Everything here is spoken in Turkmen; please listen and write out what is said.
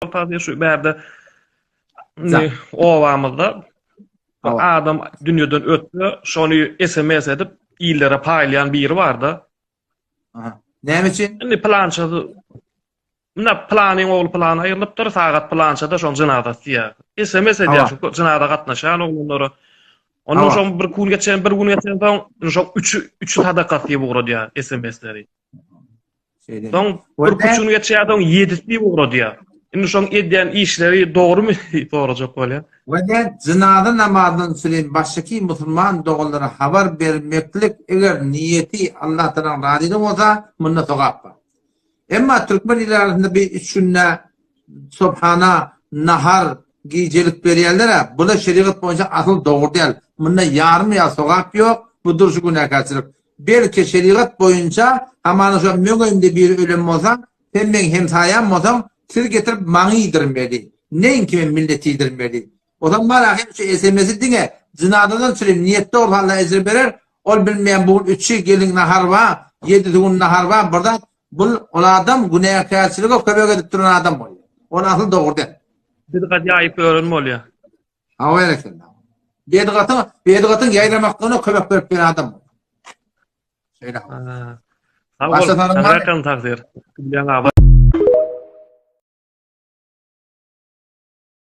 Tagsyr şu bärde indi obamyzda bir adam dünýeden ötse, şony SMS edip illere paýlaýan biri barda. Aha. Näme üçin? Indi pylançasy Mine pylanyň ogly pylana aýrylypdyr, sagat pylançada şoň jynazasy diýýär. SMS edýär şu jynaza gatnaşýan oglanlara. Ondan soň bir gün geçen, bir gün geçen soň, şoň üçi, üçi sadakasy diýip ugradýar SMS-leri. Şeýle. Soň bir üç gün geçýär, soň ýedisi diýip ugradýar. Indi şoň edýän işleri dogrumy diýip sorajak bolýar. Wede jynaza namazyndan süren başyky musulman doganlara habar bermeklik eger niýeti Allah Tagalaň razylygy bolsa, munda sogap bar. Emma türkmen il arasynda bir üç günde sobhana, nahar, gijelik berýärler-ä, bula şerigat boýunça asyl dogry däl. Munda ýarym ýa sogap ýok, bu durşy günäkärçilik. Belki şerigat boýunça hamana şo meň öýümde biri ölen bolsa, sen meň hemsaýam bolsaň, siz getirip maňa iýdirmeli. Neňki men millete iýdirmeli. Ozan bar ahim şu SMS-i diňe jynazadan çürim niýetde bolsa Allah ejir berer, ol bilmeýän bu gün üçi gelin nahar ba, ýedisi gün nahar ba bir zat, bul ol adam günäkärçilige kömek edip duran adam bolýar. Ol asyl dogry däl. Bidgat ýaýyp ýören bolýar. Hawa berekella. Bidgatyň bidgatyň ýaýramaklygyna kömek berip ýören adam bolýar. Şeýle. Sag bol. Taňryýalkasyn tagsyr. Bilýäň abi.